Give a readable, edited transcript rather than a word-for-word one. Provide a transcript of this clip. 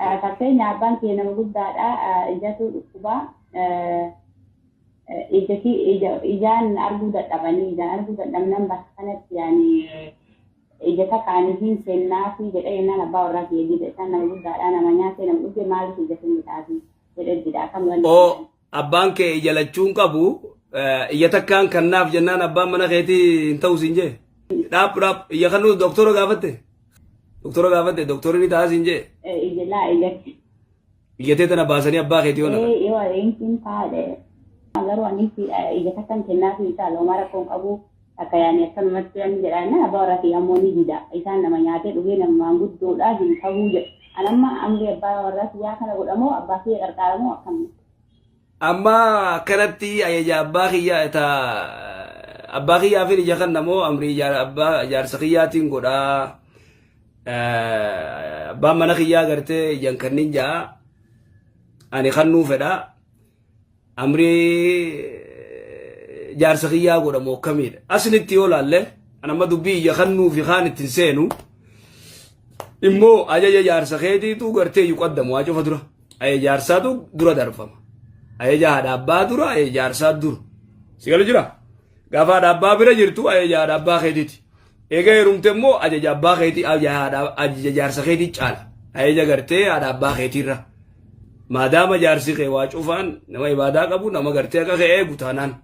Fakkeenya abbaan kiyya nama guddaadha ijatu dhukkuba ijaan arguu dadhabanii ijaan arguu dadhabnan bakka kanatti yaani ija takkaanii hin kennaafi jedhee jennaan abbaa warraa kiyya dide isaan nama guddaadha nama nyaatee nama dhuge maaliif ija kennitaafi jedhee dida akkam wanni Oo abbaan kee ija lachuun qabu ija takkaan kannaaf jennaan abbaan mana keetii hin ta'u siin jee. Dhaab dhaab ija kannuu doktora gaafatte. Doktora gaafatte doktorri ni ta'a siin jee. Ija laa ija. Ija tee tana baasanii abbaa keetii yoo naqan. Ee yoo adeemsiin taa'e garuu anis ija takkan kennaafi inshallah homaa rakkoon qabu akka yaani akkanumatti ani jedha jennaan abbaa warraa kiyya ammoo ni dida isaan nama nyaatee dhugee nama maanguddoodha hin ta'uu jedha an amma amri abbaa warraa kiyyaa kana godhamoo abbaa kiyya qarqaaramoo akkam. Amma akkanatti ajaja abbaa kiyyaa ta abbaa kiyyaafin ija kanna moo amrii abbaa jaarsa kiyyaatiin godhaa abbaan mana kiyyaa gartee ijaan kannin ja'a ani kannuu fedha amrii jaarsa kiyyaa godha moo akkamiidha asinitti yoo laalle an amma dubbii ija kannuu fi kaan ittiin seenu immoo ajaja jaarsa keetiitu gartee yuqaddamu haa cufa dura. Ajaja jaarsaatu dura darbama. Ajaja haadha abbaa dura ajaja jaarsaa dura. Si galu jira? Gaafa haadha abbaa bira jirtu ajaja haadha abbaa keetiiti. Eega heerumte immoo ajaja abbaa keetii ajaja haadha ajaja jaarsa keetii caala. Ajaja gartee haadha abbaa keetiirra. Maadaama jaarsi kee waa cufaan nama ibaadaa qabu nama gartee akka kee eegu taanaan.